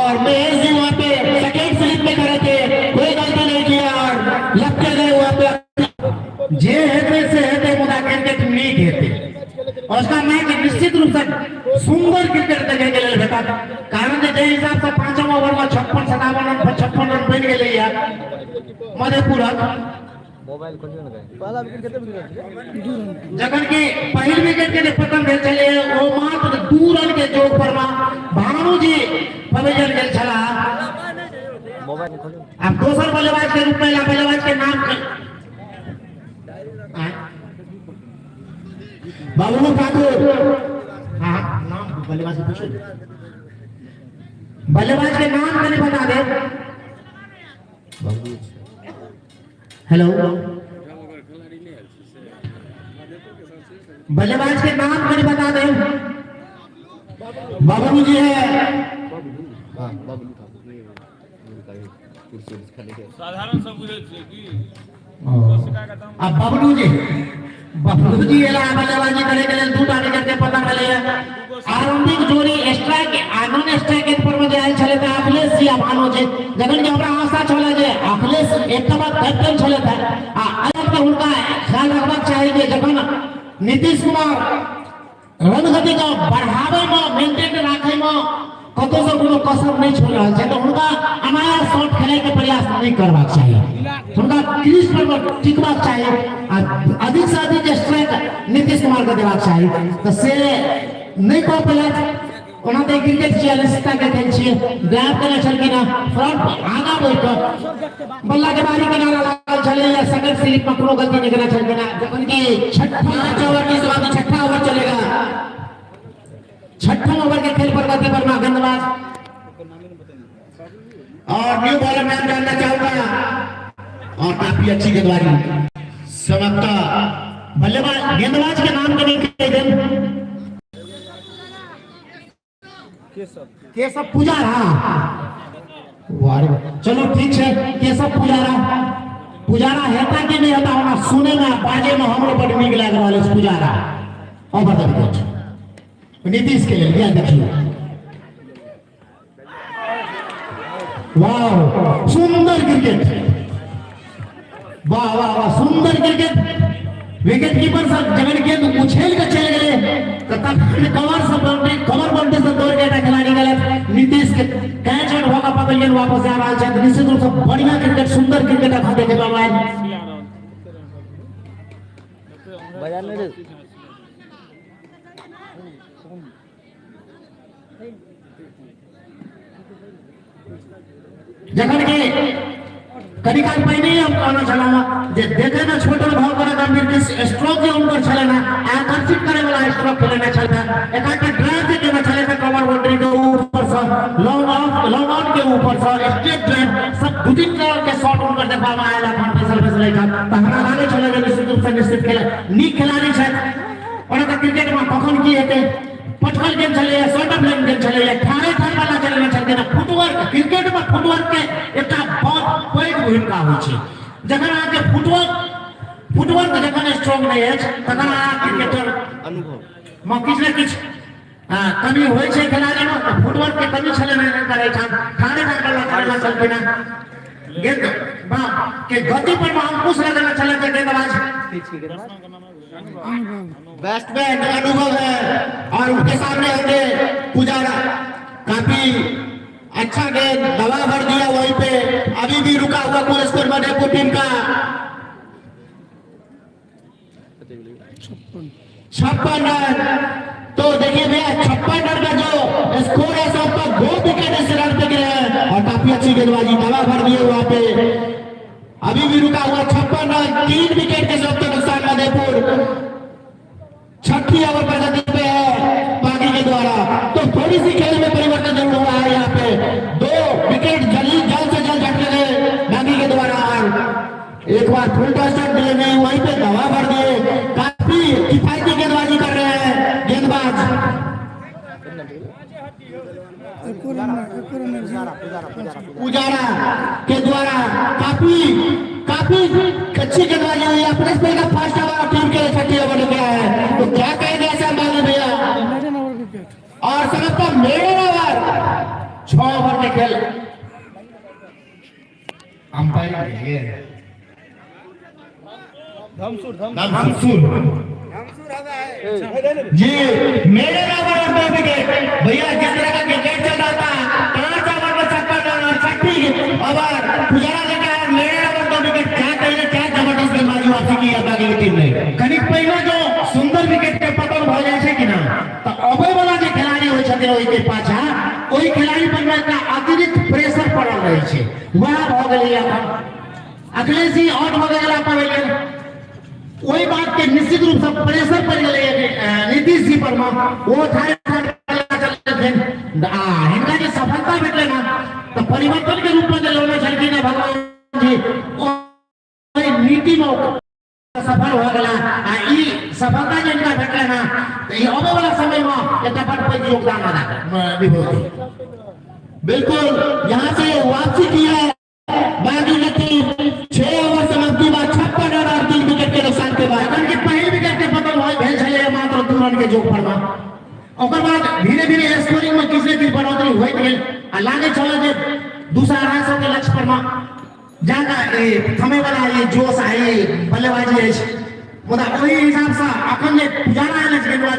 और महेश जी वहां पे second slip में खड़े थे, कोई गलती नहीं किया और लपके गए वहां पे। जे हेतै से हेतै, मुदा क्रिकेट नीक हेतै। उसका मैच निश्चित रूप से सुंदर क्रिकेट देखे के लेल भेटत, कारण जे जाहि हिसाब से पांचम ओवर में 56 57 रन पर 56 रन बनि गेलै या मधेपुरक। पहला विकेट कते विकेट छलै? जखन कि पहिल विकेट के जे पतन भेल छलै, ओ मात्र 2 रन के जोग पर में भानु जी पवेलियन गेल छलाह। आब दोसर बल्लेबाज के रूप में एला, बल्लेबाज के नाम बबलू ठाकुर। हाँ, नाम बल्लेबाज के पूछो, बल्लेबाज के नाम कनी बता दे। हेलो, बल्लेबाज के नाम कनी बता दे। बबलू जी है। साधारण सब बुझै छियै की? अब बबलू जी, बबलू जी एला बल्लेबाजी करे के लेल। दूटा विकेट के पतन भेलै। आरंभिक जोड़ी स्ट्राइक आ नॉन स्ट्राइक एक पर में जे आयल छलै तऽ अखिलेश जी आ भानु जी, जखन कि हमरा आशा छलै जे अखिलेश एक नंबर कैप्टन छलै आ अलग के हुनका ख्याल रखबाक चाही जे जखन नीतीश कुमार रन गति के बढ़ाबै में, मेंटेन राखै में कतौ से कोनो कसर नहीं छोड़ रहल छै, तऽ हुनका अनायास शॉट खेलै के प्रयास नहीं करबाक चाही। हुनका क्रीज पर टिकबाक चाही आ अधिक से अधिक स्ट्राइक नीतीश कुमार के देबाक चाही, तऽ से नहीं कऽ पेलथि। ओना तऽ क्रिकेट छियै, अनिश्चितता के खेल छियै। ड्राइव केने छलखिन हँ फ्रंट, आगाँ बढ़ि कऽ बल्ला के बाहरी किनारा लागल छलै या सेकंड स्लिप में कोनो गलती नहीं केने छलखिन हँ, जखन कि छठा 5 ओवर की समाप्ति, छठा ओवर चलेगा। छठम ओवर के खेल पर गति वर्मा गेंदबाज। और न्यू बॉलर नाम जानना चाहूंगा और काफी अच्छी गेंदबाजी समाप्त। बल्लेबाज गेंदबाज के नाम के नहीं कह दें। केशव पुजारा। वाह रे वाह। चलो ठीक है, केशव पुजारा। पुजारा हेता कि नहीं हेता, हमरा सुने में बाजे में हमरो बड नीक लागि रहल अछि। पुजारा ओवर द विकेट नीतीश के लेल। यह देखियो, वाह, सुंदर क्रिकेट, वाह वाह वाह, सुंदर क्रिकेट। विकेट कीपर सब जखन गेंद उछेल के चलि गेलै तऽ तखन कवर से बाउंड्री, कवर बाउंड्री से दौड़ के एकटा खिलाड़ी गेलथि। नीतीश के कैच आउट भऽ कऽ पवेलियन वापस जा रहल छथि। निश्चित रूप से बढ़िया क्रिकेट, सुंदर क्रिकेट अखन देखे आयल। बाजार नहीं रे। जखन कि कनी काल पहिने हम कहने छलहुँ जे देखे में छोटल भाव बड़ा गंभीर कि स्ट्रोक जे हुनकर छलै ना, आकर्षित करे वाला स्ट्रोक खेलेने छलै। एकाटा ड्राइव जे केने छलै कवर बाउंड्री के ऊपर से लॉन्ग ऑफ, लॉन्ग ऑन के ऊपर से स्ट्रेट ड्राइव सब दू तीन तरह के शॉट हुनकर देखबा में आयल अखन बैसल बैसल एहिठाम, तऽ हमरा लागै छलै जे निश्चित रूप से निश्चित खेल नीक खिलाड़ी छथि। ओना तऽ क्रिकेट में कखन की हेतै, पटकल गेम छलैया, शॉर्ट ऑफ लेंथ गेम छलैया, ठाढ़े ठाढ़ वाला चलेने छलखिन। फुटवर्क, क्रिकेट में फुटवर्क के एकटा बहुत पैघ भूमिका होइ छै। जखन अहाँके फुटवर्क फुटवर्क जखन स्ट्रॉन्ग नहि अछि, तखन अहाँ क्रिकेटर अनुभव मे किछु ने किछु कमी होइ छै खेलाड़ी में। तऽ फुटवर्क के कमी छलै नहि हुनकर एहिठाम, ठाढ़े ठाढ़ बल्ला चलेला छलखिन हेँ। गेंद के गति पर में अंकुश लगेने छलै गेंदबाज। बैट्समैन अनुभव है और उनके सामने होंगे पुजारा। काफी अच्छा गेंद, दबा भर दिया वहीं पे। अभी भी रुका हुआ कुल स्कोर मधेपुर टीम का 56 रन। तो देखिए भैया, 56 रन का जो स्कोर है, सबका 2 विकेट इस रन पे गिरे हैं और काफी अच्छी गेंदबाजी, दबा भर दिए वहां पे। अभी भी रुका हुआ 56 रन, 3 विकेट के सबसे नुकसान। मधेपुर छठी ओवर प्रगति पे है बागी के द्वारा। तो थोड़ी सी खेल में परिवर्तन जरूर हुआ है यहाँ पे। 2 विकेट जल्दी, जल्द से जल्द झटके गए बागी के द्वारा और एक बार फुल टॉस शॉट डिलीवरी, वहीं पे दवा भर दिए। काफी किफायती गेंदबाजी कर रहे हैं गेंदबाज। पुजारा के द्वारा काफी काफी अच्छी गेंदबाजी हुई। अपने स्पेल का फर्स्ट ओवर टीम के छठी ओवर गया है, तो क्या कहेंगे ऐसा मालूम भैया? और समझता मेडन ओवर 6 ओवर के खेल अंपायर ये धमसुर जी, मेरे ओवर और 2 विकेट। भैया, जिस तरह का क्रिकेट चल रहा था, 5 ओवर में 56 रन और छठी ओवर पुजारा लेकर मेरे ओवर 2 विकेट। क्या कहिए, क्या जबरदस्त गेंदबाजी वापसी की है बागी की टीम ने। कनिक पहिने जो सुंदर विकेट के पतन भऽ जाइ छै कि ना, तऽ अबै वाला जे खिलाड़ी होइ छथिन ओहि के पाछा, ओहि खिलाड़ी पर एकटा अतिरिक्त प्रेशर पड़ल रहै छै। वएह भऽ गेलै एखन। अखिलेश जी आउट भऽ गेला पवेलियन, ओहि बात के निश्चित रूप से प्रेशर पड़ि गेलै नीतीश जी पर मे। ओ ठाढ़ ठाढ़ चललखिन आ हिनका जे सफलता भेटलै ना, तऽ परिवर्तन के रूप में जे लौने छलखिन हेँ भगवान जी, ओहि नीति मे ओ सफल हो गेला। आ ई सफलता जे हिनका भेटलै ना, तऽ ई अबै वाला समय मे एकटा बड़ पैघ योगदान अदा निभौतै। बिल्कुल, यहाँ से वापसी की है बागी की टीम। 6 ओवर समाप्ति बाद 56 रन और 3 विकेट के नुकसान के बाद। जखन कि पहिल विकेट के पतन भेल छलै मात्र 2 रन के जोग पर मे, ओकर बाद धीरे धीरे स्कोरिंग में किछु ने किछु बढ़ोतरी होइत गेल आ लागै छल जे 250-250 के लक्ष्य पर मे जाकऽ ई थमे वाला ई जोश आ ई बल्लेबाजी अछि। मुदा ओहि हिसाबसँ अखन जे पुजारा आयल अछि गेंदबाजी